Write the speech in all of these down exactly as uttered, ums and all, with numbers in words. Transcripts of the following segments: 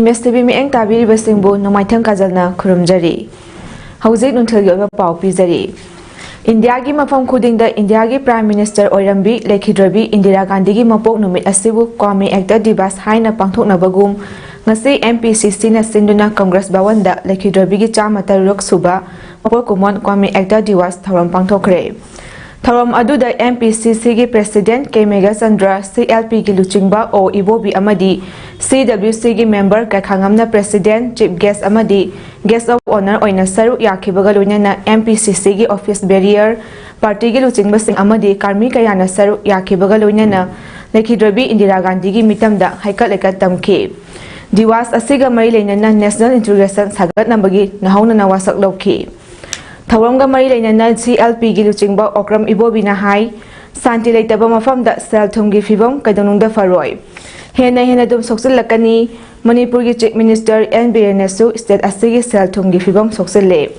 M ꯑꯦꯁ T V ꯃꯤꯠꯌꯦꯡ ꯇꯥꯕꯤꯔꯤꯕꯁꯤꯡꯕꯨ ꯅꯣꯡꯃꯥꯏꯊꯦꯝ ꯀꯥꯖꯜꯅ ꯈꯨꯔꯨꯝꯖꯔꯤ꯫ ꯍꯧꯖꯤꯛ ꯅꯨꯡꯊꯤꯜꯒꯤ ꯑꯣꯏꯕ ꯄꯥꯎ ꯄꯤꯖꯔꯤ꯫ ꯏꯟꯗꯤꯌꯥꯒꯤ ꯃꯐꯝ ꯈꯨꯗꯤꯡꯗ ꯏꯟꯗꯤꯌꯥꯒꯤ Prime Minister ꯑꯣꯏꯔꯝꯕꯤ ꯂꯩꯈꯤꯗ꯭ꯔꯕꯤ ꯏꯟꯗꯤꯔꯥ ꯒꯥꯟꯙꯤꯒꯤ ꯃꯄꯣꯛ ꯅꯨꯃꯤꯠ ꯑꯁꯤꯕꯨ Kwame Actor Diwas ꯍꯥꯏꯅ ꯄꯥꯡꯊꯣꯛꯅꯕꯒꯨꯝ, ꯉꯁꯤ ꯑꯦꯝ ꯄꯤ ꯁꯤ ꯁꯤꯅ ꯁꯤꯟꯗꯨꯅ ꯀꯪꯒ꯭ꯔꯦꯁ ꯚꯋꯟꯗ ꯂꯩꯈꯤꯗ꯭ꯔꯕꯤꯒꯤ ꯆꯥꯝꯃ ꯇꯔꯨꯛ ꯁꯨꯕ ꯃꯄꯣꯛ ꯀꯨꯝꯑꯣꯟ Kwame Actor Diwas ꯊꯧꯔꯝ ꯄꯥꯡꯊꯣꯛꯈ꯭ꯔꯦ꯫ ꯊꯧꯔꯝ ꯑꯗꯨꯗ ꯑꯦꯝ ꯄꯤ ꯁꯤ ꯁꯤꯒꯤ President ꯀꯦ ꯃꯦꯘꯆꯟꯗ꯭ꯔ, ꯁꯤ ꯑꯦꯜ ꯄꯤꯒꯤ ꯂꯨꯆꯤꯡꯕ ꯑꯣ ꯏꯕꯣꯕꯤ ꯑꯃꯗꯤ ꯁꯤ ꯗꯕ꯭ꯂꯤꯎ ꯁꯤꯒꯤ member ꯀꯩꯈꯥꯉꯝꯅ President, Chief Guest ꯑꯃꯗꯤ Guest of Honour ꯑꯣꯏꯅ ꯁꯔꯨꯛ ꯌꯥꯈꯤꯕꯒ ꯂꯣꯏꯅꯅ ꯑꯦꯝ ꯄꯤ ꯁꯤ ꯁꯤꯒꯤ office bearer, partyꯒꯤ ꯂꯨꯆꯤꯡꯕꯁꯤꯡ ꯑꯃꯗꯤ ꯀꯥꯔꯃꯤ ꯀꯌꯥꯅ ꯁꯔꯨꯛ ꯌꯥꯈꯤꯕꯒ ꯂꯣꯏꯅꯅ ꯂꯩꯈꯤꯗ꯭ꯔꯕꯤ ꯏꯟꯗꯤꯔꯥ ꯒꯥꯟꯙꯤꯒꯤ ꯃꯤꯇꯝꯗ ꯍꯩꯀꯠ ꯂꯩꯀꯠ ꯇꯝꯈꯤ꯫ ꯗꯤꯋꯥꯁ ꯑꯁꯤꯒ ꯃꯔꯤ ꯂꯩꯅꯅ national integration ꯁꯥꯒꯠꯅꯕꯒꯤ ꯅꯧꯍꯧꯅꯅ ꯋꯥꯁꯛ ꯂꯧꯈꯤ꯫ ꯊꯧꯔꯝꯒ ꯃꯔꯤ ꯂꯩꯅꯅ ꯁꯤ ꯑꯦꯜ ꯄꯤꯒꯤ ꯂꯨꯆꯤꯡꯕ ꯑꯣꯀ꯭ꯔꯝ ꯏꯕꯣꯕꯤꯅ ꯍꯥꯏ, ꯁꯥꯟꯇꯤ ꯂꯩꯇꯕ ꯃꯐꯝꯗ ꯁꯦꯜ ꯊꯨꯝꯒꯤ ꯐꯤꯕꯝ ꯀꯩꯗꯧꯅꯨꯡꯗ ꯐꯔꯣꯏ꯫ ꯍꯦꯟꯅ ꯍꯦꯟꯅ ꯑꯗꯨꯝ ꯁꯣꯛꯆꯤꯜꯂꯛꯀꯅꯤ꯫ ꯃꯅꯤꯄꯨꯔꯒꯤ Chief Minister ꯑꯦꯟ ꯕꯤꯔꯦꯟꯅꯁꯨ state ꯑꯁꯤꯒꯤ ꯁꯦꯜ ꯊꯨꯝꯒꯤ ꯐꯤꯕꯝ ꯁꯣꯛꯆꯤꯜꯂꯦ꯫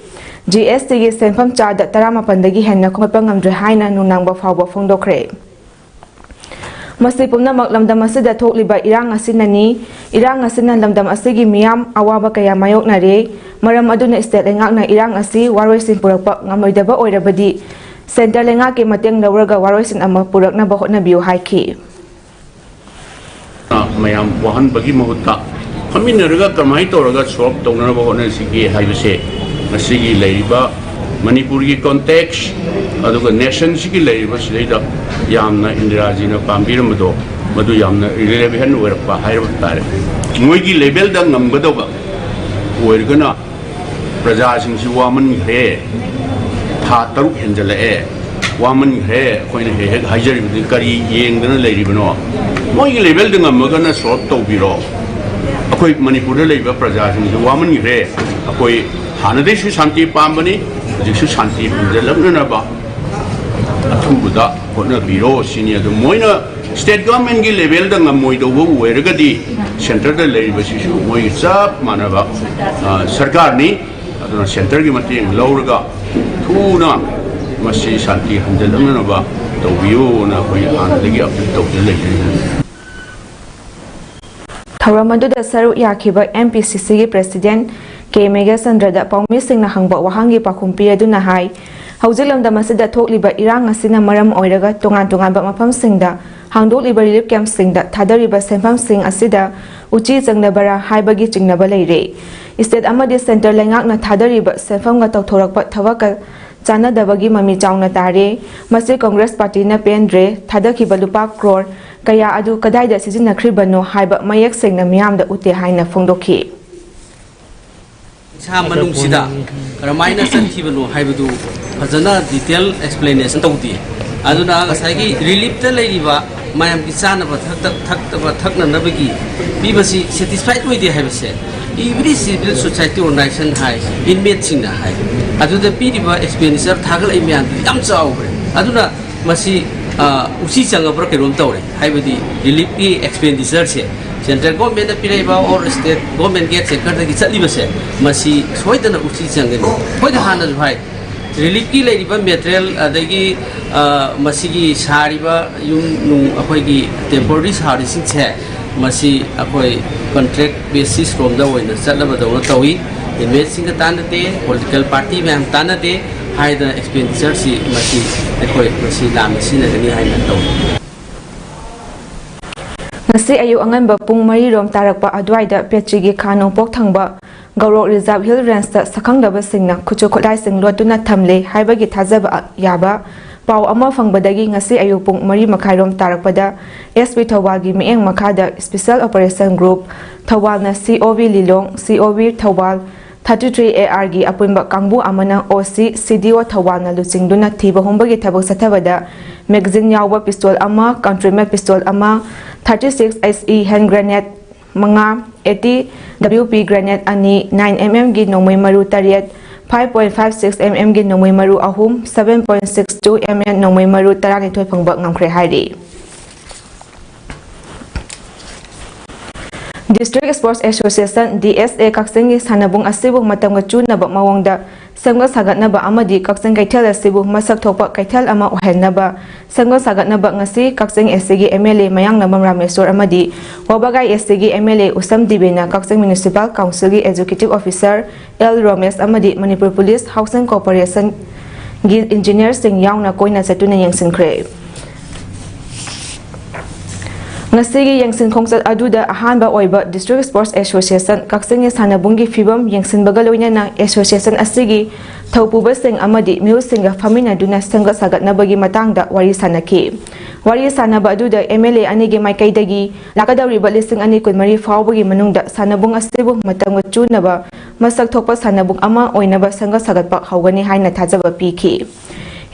ꯖꯤ ꯑꯦꯁ ꯇꯤꯒꯤ ꯁꯦꯟꯐꯝ ꯆꯥꯗ ꯇꯔꯥꯃꯥꯄꯟꯗꯒꯤ ꯍꯦꯟꯅ ꯈꯣꯝꯒꯠꯄ ꯉꯝꯗ꯭ꯔꯦ ꯍꯥꯏꯅ ꯅꯨꯡꯅꯥꯡꯕ ꯐꯥꯎꯕ ꯐꯣꯡꯗꯣꯛꯈ꯭ꯔꯦ꯫ ꯃꯁꯤ ꯄꯨꯝꯅꯃꯛ ꯂꯝꯗꯝ ꯑꯁꯤꯗ ꯊꯣꯛꯂꯤꯕ ꯏꯔꯥꯡ ꯑꯁꯤꯅꯅꯤ꯫ ꯏꯔꯥꯡ ꯑꯁꯤꯅ ꯂꯝꯗꯝ ꯑꯁꯤꯒꯤ ꯃꯤꯌꯥꯝ ꯑꯋꯥꯕ ꯀꯌꯥ ꯃꯥꯌꯣꯛꯅꯔꯦ꯫ ꯃꯔꯝ ꯑꯗꯨꯅ state ꯂꯩꯉꯥꯛꯅ ꯏꯔꯥꯡ ꯑꯁꯤ ꯋꯥꯔꯣꯏꯁꯤꯟ ꯄꯨꯔꯛꯄ ꯉꯝꯂꯣꯏꯗꯕ ꯑꯣꯏꯔꯕꯗꯤ centre ꯂꯩꯉꯥꯛꯀꯤ ꯃꯇꯦꯡ ꯂꯧꯔꯒ ꯋꯥꯔꯣꯏꯁꯤꯟ ꯑꯃ ꯄꯨꯔꯛꯅꯕ ꯍꯣꯠꯅꯕꯤꯌꯨ ꯍꯥꯏꯈꯤ꯫ ꯃꯌꯥꯝ ꯋꯥꯍꯟꯕꯒꯤ ꯃꯍꯨꯠꯇ ꯐꯝꯃꯤꯟꯅꯔꯒ ꯀꯃꯥꯏꯅ ꯇꯧꯔꯒ solve ꯇꯧꯅꯅꯕ ꯍꯣꯠꯅꯁꯤꯒꯦ ꯍꯥꯏꯕꯁꯦ ꯉꯁꯤꯒꯤ ꯂꯩꯔꯤꯕ ꯃꯅꯤꯄꯨꯔꯒꯤ context ꯑꯗꯨꯒ nationꯁꯤꯒꯤ ꯂꯩꯔꯤꯕ ꯁꯤꯗꯩꯗ ꯌꯥꯝꯅ ꯏꯟꯗꯤꯔꯥꯖꯤꯅ ꯄꯥꯝꯕꯤꯔꯝꯕꯗꯣ ꯃꯗꯨ ꯌꯥꯝꯅ relevant ꯑꯣꯏꯔꯛꯄ ꯍꯥꯏꯔꯕ ꯇꯥꯔꯦ꯫ ꯃꯣꯏꯒꯤ levelꯗ ꯉꯝꯒꯗꯧꯕ ꯑꯣꯏꯔꯒꯅ ꯄ꯭ꯔꯖꯥꯁꯤꯡꯁꯤ ꯋꯥꯃꯟꯈ꯭ꯔꯦ, ꯊꯥ ꯇꯔꯨꯛ ꯍꯦꯟꯖꯜꯂꯛꯑꯦ, ꯋꯥꯃꯟꯈ꯭ꯔꯦ, ꯑꯩꯈꯣꯏꯅ ꯍꯦꯛ ꯍꯦꯛ ꯍꯥꯏꯖꯔꯤꯕꯗꯨ ꯀꯔꯤ ꯌꯦꯡꯗꯅ ꯂꯩꯔꯤꯕꯅꯣ? ꯃꯣꯏꯒꯤ levelꯗ ꯉꯝꯃꯒꯅ solve ꯇꯧꯕꯤꯔꯣ꯫ ꯑꯩꯈꯣꯏ ꯃꯅꯤꯄꯨꯔꯗ ꯂꯩꯕ ꯄ꯭ꯔꯖꯥꯁꯤꯡꯁꯤ ꯋꯥꯃꯟꯈ꯭ꯔꯦ꯫ ꯑꯩꯈꯣꯏ ꯍꯥꯟꯅꯗꯩꯁꯨ ꯁꯥꯟꯇꯤ ꯄꯥꯝꯕꯅꯤ, ꯍꯧꯖꯤꯛꯁꯨ ꯁꯥꯟꯇꯤ ꯍꯟꯖꯜꯂꯛꯅꯅꯕ ꯑꯊꯨꯕꯗ ꯍꯣꯠꯅꯕꯤꯔꯣ ꯁꯤꯅꯤ꯫ ꯑꯗꯨ ꯃꯣꯏꯅ state governmentꯀꯤ levelꯗ ꯉꯝꯃꯣꯏꯗꯧꯕ ꯑꯣꯏꯔꯒꯗꯤ centreꯗ ꯂꯩꯔꯤꯕꯁꯤꯁꯨ ꯃꯣꯏꯒꯤ ꯆꯞ ꯃꯥꯟꯅꯕ, ꯑ, ꯁꯔꯀꯥꯔꯅꯤ꯫ ꯑꯗꯨꯅ centreꯒꯤ ꯃꯇꯦꯡ ꯂꯧꯔꯒ ꯊꯨꯅ ꯃꯁꯤ ꯁꯥꯟꯇꯤ ꯍꯟꯖꯜꯂꯛꯅꯅꯕ ꯇꯧꯕꯤꯌꯨꯅ ꯑꯩꯈꯣꯏ ꯍꯥꯟꯅꯗꯒꯤ appeal ꯇꯧꯗꯨꯅ ꯂꯩꯖꯔꯤ꯫ ꯊꯧꯔꯝ ꯑꯗꯨꯗ ꯁꯔꯨꯛ ꯌꯥꯈꯤꯕ ꯑꯦꯝ ꯄꯤ ꯁꯤ ꯁꯤꯒꯤ ꯄ꯭ꯔꯦꯁꯤꯗꯦꯟꯠ ꯀꯦ ꯃꯦꯘꯆꯟꯗ꯭ꯔꯗ ꯄꯥꯎꯃꯤꯁꯤꯡꯅ ꯍꯪꯕ ꯋꯥꯍꯪꯒꯤ ꯄꯥꯎꯈꯨꯝ ꯄꯤꯔꯗꯨꯅ ꯍꯥꯏ, ꯍꯧꯖꯤꯛ ꯂꯝꯗꯝ ꯑꯁꯤꯗ ꯊꯣꯛꯂꯤꯕ ꯏꯔꯥꯡ ꯑꯁꯤꯅ ꯃꯔꯝ ꯑꯣꯏꯔꯒ ꯇꯣꯉꯥꯟ ꯇꯣꯉꯥꯟꯕ ꯃꯐꯝꯁꯤꯡꯗ ꯍꯥꯡꯗꯣꯛꯂꯤꯕ ꯔꯤꯂꯤꯐ ꯀꯦꯝꯞꯁꯤꯡꯗ ꯊꯥꯗꯔꯤꯕ ꯁꯦꯟꯐꯝꯁꯤꯡ ꯑꯁꯤꯗ ꯎꯆꯤ ꯆꯪꯗꯕꯔꯥ ꯍꯥꯏꯕꯒꯤ ꯆꯤꯡꯅꯕ ꯂꯩꯔꯦ꯫ ꯁ꯭ꯇꯦꯠ ꯑꯃꯗꯤ ꯁꯦꯟꯇꯔ ꯂꯩꯉꯥꯛꯅ ꯊꯥꯗꯔꯤꯕ ꯁꯦꯟꯐꯝꯒ ꯇꯧꯊꯣꯔꯛꯄ ꯊꯕꯛꯀ ꯆꯥꯟꯅꯗꯕꯒꯤ ꯃꯃꯤ ꯆꯥꯎꯅ ꯇꯥꯔꯦ꯫ ꯃꯁꯤ ꯀꯣꯡꯒ꯭ꯔꯦꯁ ꯄꯥꯔꯇꯤꯅ ꯄꯦꯟꯗ꯭ꯔꯦ꯫ ꯊꯥꯗꯈꯤꯕ ꯂꯨꯄꯥ ꯀ꯭ꯔꯣꯔ ꯀꯌꯥ ꯑꯗꯨ ꯀꯗꯥꯏꯗ ꯁꯤꯖꯤꯟꯅꯈ꯭ꯔꯤꯕꯅꯣ ꯍꯥꯏꯕ ꯃꯌꯦꯛ ꯁꯦꯡꯅ ꯃꯤꯌꯥꯝꯗ ꯎꯠꯇꯦ ꯍꯥꯏꯅ ꯐꯣꯡꯗꯣꯛꯈꯤ꯫ ꯏꯁꯥ ꯃꯅꯨꯡꯁꯤꯗ ꯀꯔꯝꯍꯥꯏꯅ ꯆꯠꯈꯤꯕꯅꯣ ꯍꯥꯏꯕꯗꯨ ꯐꯖꯅ ꯗꯤꯇꯦꯜ ꯑꯦꯛꯁꯄ꯭ꯂꯦꯅꯦꯁꯟ ꯇꯧꯗꯦ꯫ ꯑꯗꯨꯅ ꯉꯁꯥꯏꯒꯤ ꯔꯤꯂꯤꯞꯇ ꯂꯩꯔꯤꯕ ꯃꯌꯥꯝꯒꯤ ꯆꯥꯅꯕ ꯊꯛꯇ- ꯊꯛꯇꯕ ꯊꯛꯅꯅꯕꯒꯤ ꯄꯤꯕꯁꯤ ꯁꯦꯇꯤꯁꯐꯥꯏꯠ ꯑꯣꯏꯗꯦ ꯍꯥꯏꯕꯁꯦ ꯏꯕ꯭ꯔꯤ ꯁꯤꯚꯤꯜ ꯁꯣꯁꯥꯏꯇꯤ ꯑꯣꯔꯒꯅꯥꯏꯖꯦꯁꯟ ꯍꯥꯏ, ꯏꯟꯃꯦꯠꯁꯤꯡꯅ ꯍꯥꯏ꯫ ꯑꯗꯨꯗ ꯄꯤꯔꯤꯕ ꯑꯦꯛꯁꯄꯦꯟꯗꯤꯆꯔ ꯊꯥꯒꯠꯂꯛꯏ ꯃꯌꯥꯝꯗꯨ ꯌꯥꯝ ꯆꯥꯎꯈ꯭ꯔꯦ꯫ ꯑꯗꯨꯅ ꯃꯁꯤ, ꯑ, ꯎꯆꯤ ꯆꯪꯉꯕ꯭ꯔꯥ ꯀꯩꯅꯣꯝ ꯇꯧꯔꯦ꯫ ꯍꯥꯏꯕꯗꯤ ꯔꯤꯂꯤꯞꯀꯤ ꯑꯦꯛꯁꯄꯦꯟꯗꯤꯆꯔꯁꯦ ꯁꯦꯟꯇ꯭ꯔꯦꯜ ꯒꯣꯔꯃꯦꯟꯅ ꯄꯤꯔꯛꯏꯕ ꯑꯣꯔ ꯁ꯭ꯇꯦꯠ ꯒꯣꯔꯃꯦꯟꯒꯤ ꯁꯦꯛꯇꯔꯗꯒꯤ ꯆꯠꯂꯤꯕꯁꯦ ꯃꯁꯤ ꯁꯣꯏꯗꯅ ꯎꯆꯤ ꯆꯪꯒꯅꯤ꯫ ꯑꯩꯈꯣꯏꯅ ꯍꯥꯟꯅꯁꯨ ꯍꯥꯏ, ꯔꯤꯂꯤꯞꯀꯤ ꯂꯩꯔꯤꯕ ꯃꯦꯇꯔꯤꯌꯦꯜ ꯑꯗꯒꯤ, ꯑ, ꯃꯁꯤꯒꯤ ꯁꯥꯔꯤꯕ ꯌꯨꯝ ꯅꯨꯡ ꯑꯩꯈꯣꯏꯒꯤ ꯇꯦꯝꯄꯣꯔꯔꯤ ꯁꯥꯔꯤꯁꯤꯡꯁꯦ ꯃꯁꯤ ꯑꯩꯈꯣꯏ ꯀꯟꯇ꯭ꯔꯦꯛ ꯕꯦꯁꯤꯁ ꯔꯣꯝꯗ ꯑꯣꯏꯅ ꯆꯠꯂꯕꯗꯧꯅ ꯇꯧꯏ꯫ ꯏꯟꯃꯦꯠꯁꯤꯡꯒ ꯇꯥꯟꯅꯗꯦ, ꯄꯣꯂꯤꯇꯤꯀꯦꯜ ꯄꯥꯔꯇꯤ ꯃꯌꯥꯝ ꯇꯥꯟꯅꯗꯦ ꯍꯥꯏꯗꯅ ꯑꯦꯛꯁꯄꯦꯟꯗꯤꯆꯔꯁꯤ ꯃꯁꯤ ꯑꯩꯈꯣꯏ ꯃꯁꯤ ꯂꯥꯟꯅ ꯁꯤꯖꯤꯟꯅꯒꯅꯤ ꯍꯥꯏꯅ ꯇꯧꯏ꯫ ꯉꯁꯤ ꯑꯌꯨꯛ ꯑꯉꯟꯕ ꯄꯨꯡ ꯃꯔꯤ ꯔꯣꯝ ꯇꯥꯔꯛꯄ ꯑꯗꯨꯋꯥꯏꯗ ꯄꯦꯆꯤꯒꯤ ꯈꯥ ꯅꯣꯡꯄꯣꯛ ꯊꯪꯕ ꯒꯧꯔꯣꯛ ꯔꯤꯖꯥꯔꯚ ꯍꯤꯜ ꯔꯦꯟꯖꯇ ꯁꯛꯈꯪꯗꯕꯁꯤꯡꯅ ꯈꯨꯠꯁꯨ ꯈꯨꯠꯂꯥꯏꯁꯤꯡ ꯂꯣꯠꯇꯨꯅ ꯊꯝꯂꯦ ꯍꯥꯏꯕꯒꯤ ꯊꯥꯖꯕ ꯌꯥꯕ ꯄꯥꯎ ꯑꯃ ꯐꯪꯕꯗꯒꯤ ꯉꯁꯤ ꯑꯌꯨꯛ ꯄꯨꯡ ꯃꯔꯤ ꯃꯈꯥꯏꯔꯣꯝ ꯇꯥꯔꯛꯄꯗ ꯑꯦꯁ ꯄꯤ ꯊꯧꯕꯥꯜꯒꯤ ꯃꯤꯠꯌꯦꯡ ꯃꯈꯥꯗ ꯁ꯭ꯄꯦꯁꯦꯜ ꯑꯣꯄꯔꯦꯁꯟ ꯒ꯭ꯔꯨꯞ ꯊꯧꯕꯥꯜꯅ ꯁꯤ O V Lilong, C O V Thoubal, thirty three A ꯑꯥꯔꯒꯤ ꯑꯄꯨꯟꯕ ꯀꯥꯡꯕꯨ ꯑꯃꯅ ꯑꯣ ꯁꯤ ꯁꯤ ꯗꯤ ꯑꯣ ꯊꯧꯕꯥꯜꯅ ꯂꯨꯆꯤꯡꯗꯨꯅ ꯊꯤꯕ ꯍꯨꯝꯕꯒꯤ ꯊꯕꯛ ꯆꯠꯊꯕꯗ ꯃꯦꯒꯖꯤꯟ ꯌꯥꯎꯕ ꯄꯤꯁꯇꯣꯜ ꯑꯃ, ꯀꯟꯇ꯭ꯔꯤꯃꯦꯠ ꯄꯤꯁꯇꯣꯜ ꯑꯃ, thirty six H E hand grenade ꯃꯉꯥ, ꯑꯦꯇꯤ ꯗꯕ꯭ꯂꯤꯎ ꯄꯤ ꯒ꯭ꯔꯦꯅꯦꯗ ꯑꯅꯤ, ꯅꯥꯏꯟ ꯑꯦꯝ ꯑꯦꯝꯒꯤ ꯅꯣꯡꯃꯩ ꯃꯔꯨ ꯇꯔꯦꯠ, five point five six M ꯑꯦꯝꯒꯤ ꯅꯣꯡꯃꯩ ꯃꯔꯨ ꯑꯍꯨꯝ, seven point six two M M ꯅꯣꯡꯃꯩ ꯃꯔꯨ ꯇꯔꯥꯅꯤꯊꯣꯏ ꯐꯪꯕ ꯉꯝꯈ꯭ꯔꯦ ꯍꯥꯏꯔꯤ꯫ District Sports Association, D S ꯑꯦ, ꯀꯛꯆꯤꯡꯒꯤ ꯁꯥꯟꯅꯕꯨꯡ ꯑꯁꯤꯕꯨ ꯃꯇꯝꯒ ꯆꯨꯅꯕ ꯃꯑꯣꯡꯗ ꯁꯦꯝꯒꯠ ꯁꯥꯒꯠꯅꯕ ꯑꯃꯗꯤ ꯀꯛꯆꯤꯡ ꯀꯩꯊꯦꯜ ꯑꯁꯤꯕꯨ ꯃꯁꯛ ꯊꯣꯛꯄ ꯀꯩꯊꯦꯜ ꯑꯃ ꯑꯣꯏꯍꯟꯅꯕ ꯁꯦꯝꯒꯠ ꯁꯥꯒꯠꯅꯕ ꯉꯁꯤ ꯀꯛꯆꯤꯡ ꯑꯦꯁ ꯁꯤꯒꯤ ꯑꯦꯝ ꯑꯦꯜ ꯑꯦ ꯃꯌꯥꯡꯂꯥꯡꯕꯝ ꯔꯥꯃꯦꯁꯣꯔ ꯑꯃꯗꯤ ꯋꯥꯕꯒꯥꯏ ꯑꯦꯁ ꯁꯤꯒꯤ ꯑꯦꯝ ꯑꯦꯜ ꯑꯦ ꯎꯁꯝ ꯗꯤꯕꯦꯅ ꯀꯛꯆꯤꯡ ꯃ꯭ꯌꯨꯅꯤꯁꯤꯄꯥꯜ ꯀꯥꯎꯟꯁꯤꯜꯒꯤ ꯑꯦꯛꯖꯤꯀ꯭ꯌꯨꯇꯤꯚ ꯑꯣꯐꯤꯁꯔ ꯑꯦꯜ ꯔꯣꯃꯦꯁ ꯑꯃꯗꯤ ꯃꯅꯤꯄꯨꯔ ꯄꯨꯂꯤꯁ ꯍꯥꯎꯁꯤꯡ ꯀꯣꯔꯄꯣꯔꯦꯁꯟꯒꯤ ꯏꯟꯖꯤꯅꯤꯌꯔꯁꯤꯡ ꯌꯥꯎꯅ ꯀꯣꯏꯅ ꯆꯠꯇꯨꯅ ꯌꯦꯡꯁꯤꯟꯈ꯭ꯔꯦ꯫ ꯉꯁꯤꯒꯤ ꯌꯦꯡꯁꯤꯟ ꯈꯣꯡꯆꯠ ꯑꯗꯨꯗ ꯑꯍꯥꯟꯕ ꯑꯣꯏꯕ ꯗꯤꯁꯇ꯭ꯔꯤꯛ ꯁ꯭ꯄꯣꯔꯠꯁ ꯑꯦꯁꯣꯁꯤꯌꯦꯁꯟ ꯀꯛꯆꯤꯡꯒꯤ ꯁꯥꯟꯅꯕꯨꯡꯒꯤ ꯐꯤꯕꯝ ꯌꯦꯡꯁꯤꯟꯕꯒ ꯂꯣꯏꯅꯅ ꯑꯦꯁꯣꯁꯤꯌꯦꯁꯟ ꯑꯁꯤꯒꯤ ꯊꯧꯄꯨꯕꯁꯤꯡ ꯑꯃꯗꯤ ꯃꯤꯍꯨꯠꯁꯤꯡꯒ ꯐꯝꯃꯤꯟꯅꯗꯨꯅ ꯁꯦꯝꯒꯠ ꯁꯥꯒꯠꯅꯕꯒꯤ ꯃꯇꯥꯡꯗ ꯋꯥꯔꯤ ꯁꯥꯅꯈꯤ꯫ ꯋꯥꯔꯤ ꯁꯥꯅꯕ ꯑꯗꯨꯗ ꯑꯦꯝ ꯑꯦꯜ ꯑꯦ ꯑꯅꯤꯒꯤ ꯃꯥꯏꯀꯩꯗꯒꯤ ꯂꯥꯛꯀꯗꯧꯔꯤꯕ ꯂꯤꯁꯤꯡ ꯑꯅꯤ ꯀꯨꯟꯃꯔꯤ ꯐꯥꯎꯕꯒꯤ ꯃꯅꯨꯡꯗ ꯁꯥꯟꯅꯕꯨꯡ ꯑꯁꯤꯕꯨ ꯃꯇꯝꯒ ꯆꯨꯅꯕ ꯃꯁꯛ ꯊꯣꯛꯄ ꯁꯥꯟꯅꯕꯨꯡ ꯑꯃ ꯑꯣꯏꯅꯕ ꯁꯦꯝꯒꯠ ꯁꯥꯒꯠꯄ ꯍꯧꯒꯅꯤ ꯍꯥꯏꯅ ꯊꯥꯖꯕ ꯄꯤꯈꯤ꯫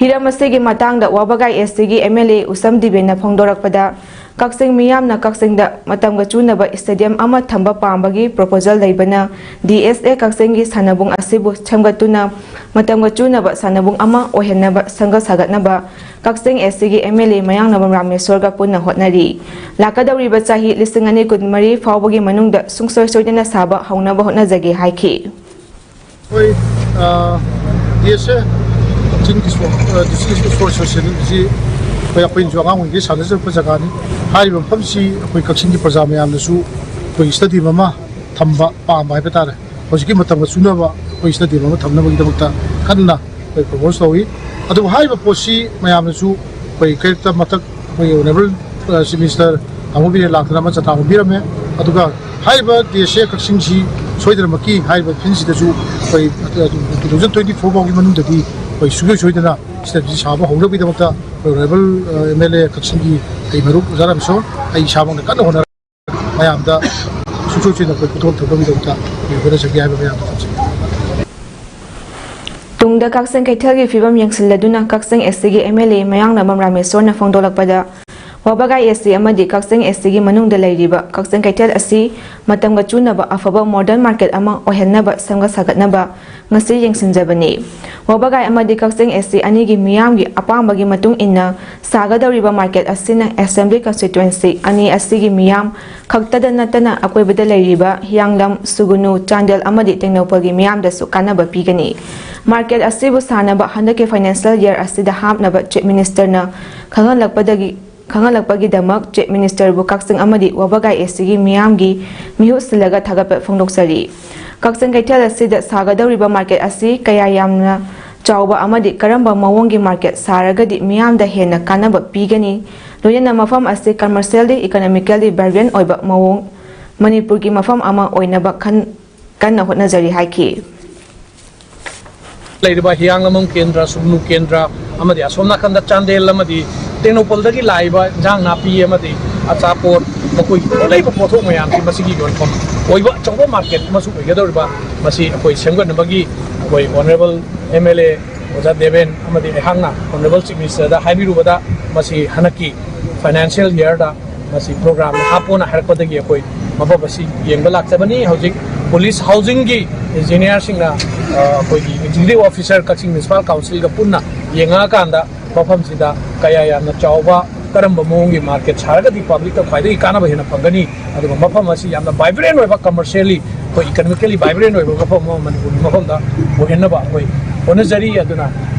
ꯍꯤꯔꯝ ꯑꯁꯤꯒꯤ ꯃꯇꯥꯡꯗ ꯋꯥꯕꯒꯥꯏ ꯑꯦꯁ ꯁꯤꯒꯤ ꯑꯦꯝ ꯑꯦꯜ ꯑꯦ ꯎꯁꯝ ꯗꯤꯕꯦꯅ ꯐꯣꯡꯗꯣꯔꯛꯄꯗ, ꯀꯛꯆꯤꯡ ꯃꯤꯌꯥꯝꯅ ꯀꯛꯆꯤꯡꯗ ꯃꯇꯝꯒ ꯆꯨꯅꯕ ꯁ꯭ꯇꯦꯗꯤꯌꯝ ꯑꯃ ꯊꯝꯕ ꯄꯥꯝꯕꯒꯤ ꯄ꯭ꯔꯣꯄꯣꯖꯜ ꯂꯩꯕꯅ, ꯗꯤ ꯑꯦꯁ ꯑꯦ ꯀꯛꯆꯤꯡꯒꯤ ꯁꯥꯟꯅꯕꯨꯡ ꯑꯁꯤꯕꯨ ꯁꯦꯝꯒꯠꯇꯨꯅ ꯃꯇꯝꯒ ꯆꯨꯅꯕ ꯁꯥꯟꯅꯕꯨꯡ ꯑꯃ ꯑꯣꯏꯍꯟꯅꯕ ꯁꯦꯝꯒꯠ ꯁꯥꯒꯠꯅꯕ ꯀꯛꯆꯤꯡ ꯑꯦꯁ ꯁꯤꯒꯤ ꯑꯦꯝ ꯑꯦꯜ ꯑꯦ ꯃꯌꯥꯡꯂꯥꯡꯕꯝ ꯔꯥꯃꯦꯁꯣꯔꯒ ꯄꯨꯟꯅ ꯍꯣꯠꯅꯔꯤ꯫ ꯂꯥꯛꯀꯗꯧꯔꯤꯕ ꯆꯍꯤ ꯂꯤꯁꯤꯡ ꯑꯅꯤ ꯀꯨꯟꯃꯔꯤ ꯐꯥꯎꯕꯒꯤ ꯃꯅꯨꯡꯗ ꯁꯨꯡꯁꯣꯏ ꯁꯣꯏꯗꯅ ꯁꯥꯕ ꯍꯧꯅꯕ ꯍꯣꯠꯅꯖꯒꯦ ꯍꯥꯏꯈꯤ꯫ ꯑꯩꯈꯣꯏ ꯗꯤ ꯑꯦꯁ ꯑꯦ ꯀꯛꯆꯤꯡ ꯗꯤꯁꯇ꯭ꯔꯤꯛ ꯏꯁꯄꯣꯔꯠ ꯑꯦꯁꯣꯁꯤꯌꯦꯁꯟꯁꯤ ꯑꯩꯈꯣꯏ ꯑꯩꯈꯣꯏꯅꯁꯨ ꯑꯉꯥꯡ ꯑꯣꯏꯔꯤꯉꯩ ꯁꯥꯟꯅꯖꯔꯛꯄ ꯖꯒꯥꯅꯤ꯫ ꯍꯥꯏꯔꯤꯕ ꯃꯐꯝꯁꯤ ꯑꯩꯈꯣꯏ ꯀꯛꯆꯤꯡꯒꯤ ꯄ꯭ꯔꯖꯥ ꯃꯌꯥꯝꯅꯁꯨ ꯑꯩꯈꯣꯏ ꯁ꯭ꯇꯦꯗꯤꯌꯝ ꯑꯃ ꯊꯝꯕ ꯄꯥꯝꯕ ꯍꯥꯏꯕ ꯇꯥꯔꯦ꯫ ꯍꯧꯖꯤꯛꯀꯤ ꯃꯇꯝꯒ ꯆꯨꯅꯕ ꯑꯩꯈꯣꯏ ꯁ꯭ꯇꯦꯗꯤꯌꯝ ꯑꯃ ꯊꯝꯅꯕꯒꯤꯗꯃꯛꯇ ꯀꯟꯅ ꯑꯩꯈꯣꯏ ꯄ꯭ꯔꯣꯄꯣꯁ ꯇꯧꯏ꯫ ꯑꯗꯨꯕꯨ ꯍꯥꯏꯔꯤꯕ ꯄꯣꯠꯁꯤ ꯃꯌꯥꯝꯅꯁꯨ ꯑꯩꯈꯣꯏ ꯀꯩꯔꯛꯇ ꯃꯊꯛ ꯑꯩꯈꯣꯏꯒꯤ ꯑꯣꯅꯔꯦꯕꯜ ꯆꯤꯐ ꯃꯤꯅꯤꯁꯇꯔ ꯇꯥꯃꯣ ꯕꯤꯔꯦꯟ ꯂꯥꯛꯇꯅ ꯑꯃ ꯆꯇꯥ ꯑꯣꯟꯕꯤꯔꯝꯃꯦ꯫ ꯑꯗꯨꯒ ꯍꯥꯏꯔꯤꯕ ꯗꯤ ꯑꯦꯁ ꯑꯦ ꯀꯛꯆꯤꯡꯁꯤ ꯁꯣꯏꯗꯅꯃꯛꯀꯤ ꯍꯥꯏꯔꯤꯕ ꯐꯤꯜꯁꯤꯗꯁꯨ ꯑꯩꯈꯣꯏ ꯇꯨ ꯊꯥꯎꯖꯟ ꯇ꯭ꯋꯦꯟꯇꯤ ꯐꯣꯔ ꯐꯥꯎꯒꯤ ꯃꯅꯨꯡꯗꯗꯤ ꯑꯩꯈꯣꯏ ꯁꯨꯡꯁꯣꯏ ꯁꯣꯏꯗꯅ ꯁ꯭ꯇꯦꯗꯤꯌꯝꯁꯤ ꯁꯥꯕ ꯍꯧꯅꯕꯒꯤꯗꯃꯛꯇ ꯑꯩꯈꯣꯏ ꯑꯣꯅꯔꯦꯕꯜ ꯑꯦꯝ ꯑꯦꯜ ꯑꯦ ꯀꯛꯆꯤꯡꯒꯤ ꯑꯩ ꯃꯔꯨꯞ ꯑꯣꯖꯥ ꯔꯥꯃꯦꯁꯣꯔ, ꯑꯩ ꯏꯁꯥꯃꯛꯅ ꯀꯟꯅ ꯍꯣꯠꯅꯔ ꯃꯌꯥꯝꯗ ꯁꯨꯡꯁꯣꯏ ꯁꯣꯏꯗꯅ ꯑꯩꯈꯣꯏ ꯄꯨꯊꯣꯛ ꯊꯝꯅꯕꯒꯤꯗꯃꯛꯇ ꯑꯩꯈꯣꯏ ꯍꯣꯠꯅꯖꯒꯦ ꯍꯥꯏꯕ ꯃꯌꯥꯝꯗ ꯊꯝꯖꯒꯦ꯫ ꯇꯨꯡꯗ ꯀꯛꯆꯤꯡ ꯀꯩꯊꯦꯜꯒꯤ ꯐꯤꯕꯝ ꯌꯦꯡꯁꯤꯜꯂꯗꯨꯅ ꯀꯛꯆꯤꯡ ꯑꯦꯁ ꯁꯤꯒꯤ ꯑꯦꯝ ꯑꯦꯜ ꯑꯦ ꯃꯌꯥꯡꯂꯥꯡꯕꯝ ꯔꯥꯃꯦꯁꯣꯔꯅ ꯐꯣꯡꯗꯣꯛꯂꯛꯄꯗ, ꯋꯥꯕꯒꯥꯏ ꯑꯦꯁ ꯁꯤ ꯑꯃꯗꯤ ꯀꯛꯆꯤꯡ ꯑꯦꯁ ꯁꯤꯒꯤ ꯃꯅꯨꯡꯗ ꯂꯩꯔꯤꯕ ꯀꯛꯆꯤꯡ ꯀꯩꯊꯦꯜ ꯑꯁꯤ ꯃꯇꯝꯒ ꯆꯨꯅꯕ ꯑꯐꯕ ꯃꯣꯗꯔꯟ ꯃꯥꯔꯀꯦꯠ ꯑꯃ ꯑꯣꯏꯍꯟꯅꯕ ꯁꯦꯝꯒꯠ ꯁꯥꯒꯠꯅꯕ ꯉꯁꯤ ꯌꯦꯡꯁꯤꯟꯖꯕꯅꯤ꯫ ꯋꯥꯕꯒꯥꯏ ꯑꯃꯗꯤ ꯀꯛꯆꯤꯡ ꯑꯦꯁ ꯁꯤ ꯑꯅꯤꯒꯤ ꯃꯤꯌꯥꯝꯒꯤ ꯑꯄꯥꯝꯕꯒꯤ ꯃꯇꯨꯡ ꯏꯟꯅ ꯁꯥꯒꯗꯧꯔꯤꯕ ꯃꯥꯔꯀꯦꯠ ꯑꯁꯤꯅ ꯑꯦꯁꯦꯝꯕ꯭ꯂꯤ ꯀꯟꯁꯇꯤꯇ꯭ꯋꯦꯟꯁꯤ ꯑꯅꯤ ꯑꯁꯤꯒꯤ ꯃꯤꯌꯥꯝ ꯈꯛꯇꯗ ꯅꯠꯇꯅ ꯑꯀꯣꯏꯕꯗ ꯂꯩꯔꯤꯕ ꯍꯤꯌꯥꯡꯂꯝ, ꯁꯨꯒꯨꯅꯨ, ꯆꯥꯟꯗꯦꯜ ꯑꯃꯗꯤ ꯇꯦꯡꯅꯧꯄꯜꯒꯤ ꯃꯤꯌꯥꯝꯗꯁꯨ ꯀꯥꯟꯅꯕ ꯄꯤꯒꯅꯤ꯫ ꯃꯥꯔꯀꯦꯠ ꯑꯁꯤꯕꯨ ꯁꯥꯅꯕ ꯍꯟꯗꯛꯀꯤ ꯐꯥꯏꯅꯥꯟꯁꯤꯌꯦꯜ ꯌꯔ ꯑꯁꯤꯗ ꯍꯥꯞꯅꯕ ꯆꯤꯐ ꯃꯤꯅꯤꯁꯇꯔꯅ ꯈꯪꯍꯜꯂꯛꯄꯗꯒꯤ ꯈꯪꯍꯜꯂꯛꯄꯒꯤꯗꯃꯛ ꯆꯤꯐ ꯃꯤꯅꯤꯁꯇꯔꯕꯨ ꯀꯛꯆꯤꯡ ꯑꯃꯗꯤ ꯋꯥꯕꯒꯥꯏ ꯑꯦꯁ ꯁꯤꯒꯤ ꯃꯤꯌꯥꯝꯒꯤ ꯃꯤꯍꯨꯠ ꯁꯤꯜꯂꯒ ꯊꯥꯒꯠꯄ ꯐꯣꯡꯗꯣꯛꯆꯔꯤ꯫ ꯀꯛꯆꯤꯡ ꯀꯩꯊꯦꯜ ꯑꯁꯤꯗ ꯁꯥꯒꯗꯧꯔꯤꯕ ꯃꯥꯔꯀꯦꯠ ꯑꯁꯤ ꯀꯌꯥ ꯌꯥꯝꯅ ꯆꯥꯎꯕ ꯑꯃꯗꯤ ꯀꯔꯝꯕ ꯃꯑꯣꯡꯒꯤ ꯃꯥꯔꯀꯦꯠ ꯁꯥꯔꯒꯗꯤ ꯃꯤꯌꯥꯝꯗ ꯍꯦꯟꯅ ꯀꯥꯟꯅꯕ ꯄꯤꯒꯅꯤ, ꯂꯣꯏꯅꯅ ꯃꯐꯝ ꯑꯁꯤ ꯀꯃꯔꯁꯤꯌꯦꯜꯂꯤ, ꯏꯀꯣꯅꯣꯃꯤꯀꯦꯜꯂꯤ ꯚꯥꯏꯕ꯭ꯔꯦꯟ ꯑꯣꯏꯕ ꯃꯑꯣꯡ ꯃꯅꯤꯄꯨꯔꯒꯤ ꯃꯐꯝ ꯑꯃ ꯑꯣꯏꯅꯕ ꯈꯟ-, ꯀꯟꯅ ꯍꯣꯠꯅꯖꯔꯤ ꯍꯥꯏꯈꯤ꯫ ꯂꯩꯔꯤꯕ ꯍꯤꯌꯥꯡꯂꯝꯕꯝ ꯀꯦꯟꯗ꯭ꯔ, ꯁꯨꯒꯅꯨ ꯀꯦꯟꯗ꯭ꯔ ꯑꯃꯗꯤ ꯑꯁꯣꯝ ꯅꯥꯀꯟꯗ ꯆꯥꯟꯗꯦꯜ ꯑꯃꯗꯤ ꯇꯦꯡꯅꯧꯄꯜꯗꯒꯤ ꯂꯥꯛꯏꯕ ꯏꯟꯖꯥꯡ ꯅꯥꯄꯤ ꯑꯃꯗꯤ ꯑꯆꯥꯄꯣꯠ, ꯃꯈꯣꯏꯒꯤ ꯂꯩꯕ ꯄꯣꯠꯊꯣꯛ ꯃꯌꯥꯝꯁꯤ ꯃꯁꯤꯒꯤ ꯌꯣꯟꯐꯝ ꯑꯣꯏꯕ ꯑꯆꯧꯕ ꯃꯥꯔꯀꯦꯠ ꯑꯃꯁꯨ ꯑꯣꯏꯒꯗꯧꯔꯤꯕ, ꯃꯁꯤ ꯑꯩꯈꯣꯏ ꯁꯦꯝꯒꯠꯅꯕꯒꯤ ꯑꯩꯈꯣꯏ ꯑꯣꯅꯔꯦꯕꯜ ꯑꯦꯝ ꯑꯦꯜ ꯑꯦ ꯑꯣꯖꯥ ꯗꯦꯕꯦꯟ ꯑꯃꯗꯤ ꯑꯩꯍꯥꯛꯅ ꯑꯣꯅꯔꯦꯕꯜ ꯆꯤꯐ ꯃꯤꯅꯤꯁꯇꯔꯗ ꯍꯥꯏꯕꯤꯔꯨꯕꯗ, ꯃꯁꯤ ꯍꯟꯗꯛꯀꯤ ꯐꯥꯏꯅꯥꯟꯁꯤꯌꯦꯜ ꯌꯔꯗ ꯃꯁꯤ ꯄ꯭ꯔꯣꯒ꯭ꯔꯥꯝꯗ ꯍꯥꯞꯄꯣꯅ ꯍꯥꯏꯔꯛꯄꯗꯒꯤ ꯑꯩꯈꯣꯏ ꯃꯐꯝ ꯑꯁꯤ ꯌꯦꯡꯕ ꯂꯥꯛꯆꯕꯅꯤ꯫ ꯍꯧꯖꯤꯛ ꯄꯨꯂꯤꯁ ꯍꯥꯎꯁꯤꯡꯒꯤ ꯏꯟꯖꯤꯅꯤꯌꯥꯔꯁꯤꯡꯅ, ꯑ, ꯑꯩꯈꯣꯏꯒꯤ ꯑꯦꯛꯖꯤꯀ꯭ꯌꯨꯇꯤꯚ ꯑꯣꯐꯤꯁꯔ ꯀꯛꯆꯤꯡ ꯃ꯭ꯌꯨꯅꯤꯁꯤꯄꯥꯜ ꯀꯥꯎꯟꯁꯤꯜꯒ ꯄꯨꯟꯅ ꯌꯦꯡꯉꯛꯑꯀꯥꯟꯗ ꯃꯐꯝꯁꯤꯗ ꯀꯌꯥ ꯌꯥꯝꯅ ꯆꯥꯎꯕ, ꯀꯔꯝꯕ ꯃꯑꯣꯡꯒꯤ ꯃꯥꯔꯀꯦꯠ ꯁꯥꯔꯒꯗꯤ ꯄꯕ꯭ꯂꯤꯛꯇ ꯈ꯭ꯋꯥꯏꯗꯒꯤ ꯀꯥꯟꯅꯕ ꯍꯦꯟꯅ ꯐꯪꯒꯅꯤ, ꯑꯗꯨꯒ ꯃꯐꯝ ꯑꯁꯤ ꯌꯥꯝꯅ ꯚꯥꯏꯕ꯭ꯔꯦꯟ ꯑꯣꯏꯕ, ꯀꯃꯔꯁꯤꯌꯦꯜꯂꯤ ꯑꯩꯈꯣꯏ ꯏꯀꯣꯅꯣꯃꯤꯀꯦꯜꯂꯤ ꯚꯥꯏꯕ꯭ꯔꯦꯟ ꯑꯣꯏꯕ ꯃꯐꯝ ꯑꯃ ꯃꯅꯤꯄꯨꯔꯒꯤ ꯃꯐꯝꯗ ꯑꯣꯏꯍꯟꯅꯕ ꯑꯩꯈꯣꯏ ꯍꯣꯠꯅꯖꯔꯤ꯫ ꯑꯗꯨꯅ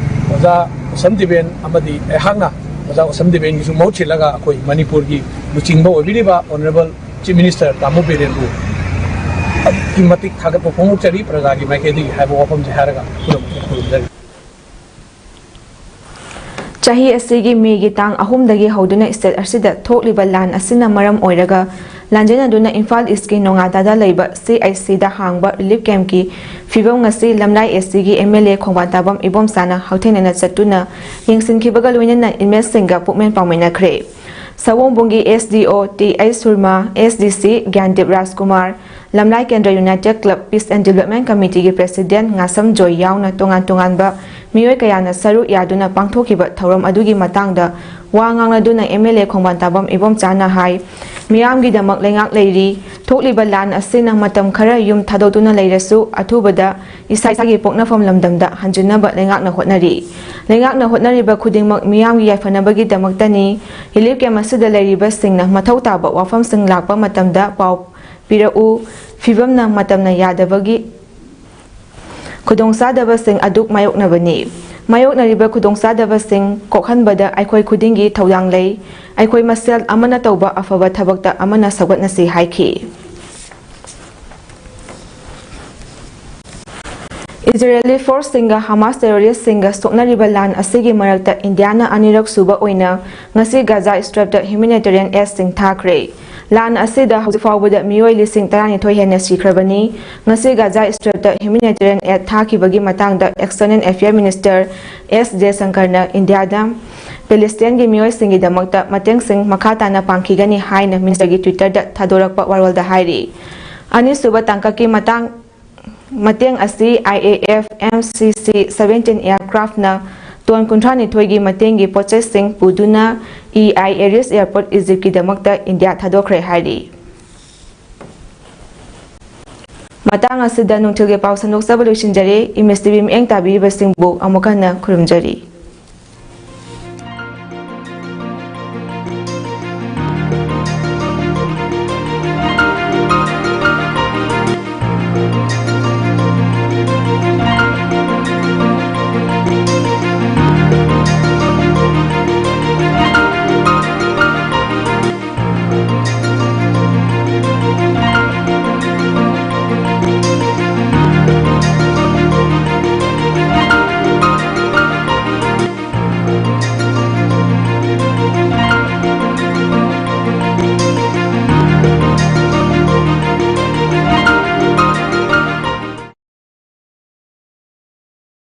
ꯑꯣꯖꯥ ꯁꯝ ꯗꯤꯕꯦꯟ ꯑꯃꯗꯤ ꯑꯩꯍꯥꯛꯅ ꯑꯣꯖꯥ ꯋꯥꯁꯝ ꯗꯦꯕꯦꯟꯒꯤꯁꯨ ꯃꯍꯨꯠ ꯁꯤꯜꯂꯒ ꯑꯩꯈꯣꯏ ꯃꯅꯤꯄꯨꯔꯒꯤ ꯂꯨꯆꯤꯡꯕ ꯑꯣꯏꯕꯤꯔꯤꯕ ꯑꯣꯅꯔꯦꯕꯜ ꯆꯤꯐ ꯃꯤꯅꯤꯁꯇꯔ ꯇꯥꯃꯣ ꯕꯤꯔꯦꯟꯕꯨ ꯑꯗꯨꯛꯀꯤ ꯃꯇꯤꯛ ꯊꯥꯒꯠꯄ ꯐꯣꯡꯗꯣꯛꯆꯔꯤ ꯄ꯭ꯔꯖꯥꯒꯤ ꯃꯥꯏꯀꯩꯗꯒꯤ ꯍꯥꯏꯕ ꯋꯥꯐꯝꯁꯦ ꯍꯥꯏꯔꯒ ꯈꯨꯔꯨꯝ-, ꯈꯨꯔꯨꯝꯖꯔꯤ꯫ ꯆꯍꯤ ꯑꯁꯤꯒꯤ ꯃꯦꯒꯤ ꯇꯥꯡ ꯑꯍꯨꯝꯗꯒꯤ ꯍꯧꯗꯨꯅ ꯁ꯭ꯇꯦꯠ ꯑꯁꯤꯗ ꯊꯣꯛꯂꯤꯕ ꯂꯥꯟ ꯑꯁꯤꯅ ꯃꯔꯝ ꯑꯣꯏꯔꯒ ꯂꯥꯟꯖꯦꯟꯅꯗꯨꯅ ꯏꯝꯐꯥꯜ ꯏꯁꯀꯤ ꯅꯣꯡꯉꯥꯗꯥꯗ ꯂꯩꯕ ꯁꯤ ꯑꯥꯏ ꯁꯤꯗ ꯍꯥꯡꯕ ꯔꯤꯂꯤꯐ ꯀꯦꯝꯞꯀꯤ ꯐꯤꯕꯝ ꯉꯁꯤ ꯂꯝꯂꯥꯏ ꯑꯦꯁ ꯁꯤꯒꯤ ꯑꯦꯝ ꯑꯦꯜ ꯑꯦ ꯈꯣꯡꯕꯥꯟ ꯇꯥꯕꯝ ꯏꯕꯣꯝꯆꯥꯅ ꯍꯛꯊꯦꯡꯅꯅ ꯆꯠꯇꯨꯅ ꯌꯦꯡꯁꯤꯟꯈꯤꯕꯒ ꯂꯣꯏꯅꯅ ꯏꯟꯃꯦꯠꯁꯤꯡꯒ ꯄꯨꯛꯃꯦꯟ ꯄꯥꯎꯃꯤꯟꯅꯈ꯭ꯔꯦ꯫ ꯁꯑꯣꯝꯕꯨꯡꯒꯤ S D O T H ꯁꯨꯔꯃꯥ, ꯑꯦꯁ ꯗꯤ ꯁꯤ ꯒ꯭ꯌꯥꯟꯗꯤꯞ ꯔꯥꯖꯀꯨꯃꯥꯔ, ꯂꯝꯂꯥꯏ ꯀꯦꯟꯗ꯭ꯔ United Club Peace and Development Committeeꯒꯤ President ꯉꯥꯁꯝ ꯖꯣꯏ ꯌꯥꯎꯅ ꯇꯣꯉꯥꯟ ꯇꯣꯉꯥꯟꯕ ꯃꯤꯑꯣꯏ ꯀꯌꯥꯅ ꯁꯔꯨꯛ ꯌꯥꯗꯨꯅ ꯄꯥꯡꯊꯣꯛꯈꯤꯕ ꯊꯧꯔꯝ ꯑꯗꯨꯒꯤ ꯃꯇꯥꯡꯗ ꯋꯥ ꯉꯥꯡꯂꯗꯨꯅ MLA ꯈꯣꯡꯕꯥꯟ ꯇꯥꯕꯝ ꯏꯕꯣꯝꯆꯥꯅ ꯍꯥꯏ, ꯃꯤꯌꯥꯝꯒꯤꯗꯃꯛ ꯂꯩꯉꯥꯛ ꯂꯩꯔꯤ, ꯊꯣꯛꯂꯤꯕ ꯂꯥꯟ ꯑꯁꯤꯅ ꯃꯇꯝ ꯈꯔ ꯌꯨꯝ ꯊꯥꯗꯣꯛꯇꯨꯅ ꯂꯩꯔꯁꯨ ꯑꯊꯨꯕꯗ ꯏꯁꯥ ꯏꯁꯥꯒꯤ ꯄꯣꯛꯅꯐꯝ ꯂꯝꯗꯝꯗ ꯍꯟꯖꯤꯟꯅꯕ ꯂꯩꯉꯥꯛꯅ ꯍꯣꯠꯅꯔꯤ꯫ ꯂꯩꯉꯥꯛꯅ ꯍꯣꯠꯅꯔꯤꯕ ꯈꯨꯗꯤꯡꯃꯛ ꯃꯤꯌꯥꯝꯒꯤ ꯌꯥꯏꯐꯅꯕꯒꯤꯗꯃꯛꯇꯅꯤ꯫ Relief camp ꯑꯁꯤꯗ ꯂꯩꯔꯤꯕꯁꯤꯡꯅ ꯃꯊꯧ ꯇꯥꯕ ꯋꯥꯐꯝꯁꯤꯡ ꯂꯥꯛꯄ ꯃꯇꯝꯗ ꯄꯥꯎ ꯄꯤꯔꯛꯎ꯫ ꯐꯤꯕꯝꯅ ꯃꯇꯝꯅ ꯌꯥꯗꯕꯒꯤ ꯈꯨꯗꯣꯡꯆꯥꯗꯕꯁꯤꯡ ꯑꯗꯨ ꯃꯥꯌꯣꯛꯅꯕꯅꯤ꯫ ꯃꯥꯌꯣꯛꯅꯔꯤꯕ ꯈꯨꯗꯣꯡꯆꯥꯗꯕꯁꯤꯡ ꯀꯣꯛꯍꯟꯕꯗ ꯑꯩꯈꯣꯏ ꯈꯨꯗꯤꯡꯒꯤ ꯊꯧꯗꯥꯡ ꯂꯩ꯫ ꯑꯩꯈꯣꯏ ꯃꯁꯦꯜ ꯑꯃꯅ ꯇꯧꯕ ꯑꯐꯕ ꯊꯕꯛꯇ ꯑꯃꯅ ꯁꯧꯒꯠꯅꯁꯤ ꯍꯥꯏꯈꯤ꯫ ꯏꯖꯔꯦꯂꯤ forceꯁꯤꯡꯒ ꯍꯃꯥꯁ terroristꯁꯤꯡꯒ ꯁꯣꯛꯅꯔꯤꯕ ꯂꯥꯟ ꯑꯁꯤꯒꯤ ꯃꯔꯛꯇ ꯏꯟꯗꯤꯌꯥꯅ ꯑꯅꯤꯔꯛ ꯁꯨꯕ ꯑꯣꯏꯅ ꯉꯁꯤ ꯒꯥꯖꯥ Stripꯇ humanitarian aidꯁꯤꯡ ꯊꯥꯈ꯭ꯔꯦ꯫ ꯂꯥꯟ ꯑꯁꯤꯗ ꯍꯧꯖꯤꯛ ꯐꯥꯎꯕꯗ ꯃꯤꯑꯣꯏ ꯂꯤꯁꯤꯡ ꯇꯔꯥꯅꯤꯊꯣꯏ ꯍꯦꯟꯅ ꯁꯤꯈ꯭ꯔꯕꯅꯤ꯫ ꯉꯁꯤ ꯒꯥꯖꯥ Stripꯇ humanitarian aid ꯊꯥꯈꯤꯕꯒꯤ ꯃꯇꯥꯡꯗ External Affair Minister S ꯖꯌꯁꯪꯀꯔꯅ ꯏꯟꯗꯤꯌꯥꯗ ꯄꯦꯂꯦꯁꯇꯥꯏꯟꯒꯤ ꯃꯤꯑꯣꯏꯁꯤꯡꯒꯤꯗꯃꯛꯇ ꯃꯇꯦꯡꯁꯤꯡ ꯃꯈꯥ ꯇꯥꯅ ꯄꯥꯡꯈꯤꯒꯅꯤ ꯍꯥꯏꯅ ministerꯒꯤ Twitterꯗ ꯊꯥꯗꯣꯔꯛꯄ ꯋꯥꯔꯣꯜꯗ ꯍꯥꯏꯔꯤ꯫ ꯑꯅꯤꯁꯨꯕ ꯇꯥꯡꯀꯛꯀꯤ ꯃꯇꯥꯡ ꯃꯇꯦꯡ ꯑꯁꯤ I A F M C C seventeen aircraftꯅ ꯇꯣꯟ ꯀꯨꯟꯊ꯭ꯔꯥꯅꯤꯊꯣꯏꯒꯤ ꯃꯇꯦꯡꯒꯤ ꯄꯣꯠꯆꯩꯁꯤꯡ ꯄꯨꯗꯨꯅ E I Arish Airport Egyptꯀꯤꯗꯃꯛꯇ ꯏꯟꯗꯤꯌꯥ ꯊꯥꯗꯣꯛꯈ꯭ꯔꯦ ꯍꯥꯏꯔꯤ꯫ ꯃꯇꯥꯡ ꯑꯁꯤꯗ ꯅꯨꯡꯊꯤꯜꯒꯤ ꯄꯥꯎ ꯁꯟꯗꯣꯛꯆꯕ ꯂꯣꯏꯁꯤꯟꯖꯔꯦ꯫ ꯏꯃꯦꯖ ꯇꯤꯚꯤ ꯃꯤꯠꯌꯦꯡ ꯇꯥꯕꯤꯔꯤꯕꯁꯤꯡꯕꯨ ꯑꯃꯨꯛ ꯍꯟꯅ ꯈꯨꯔꯨꯝꯖꯔꯤ꯫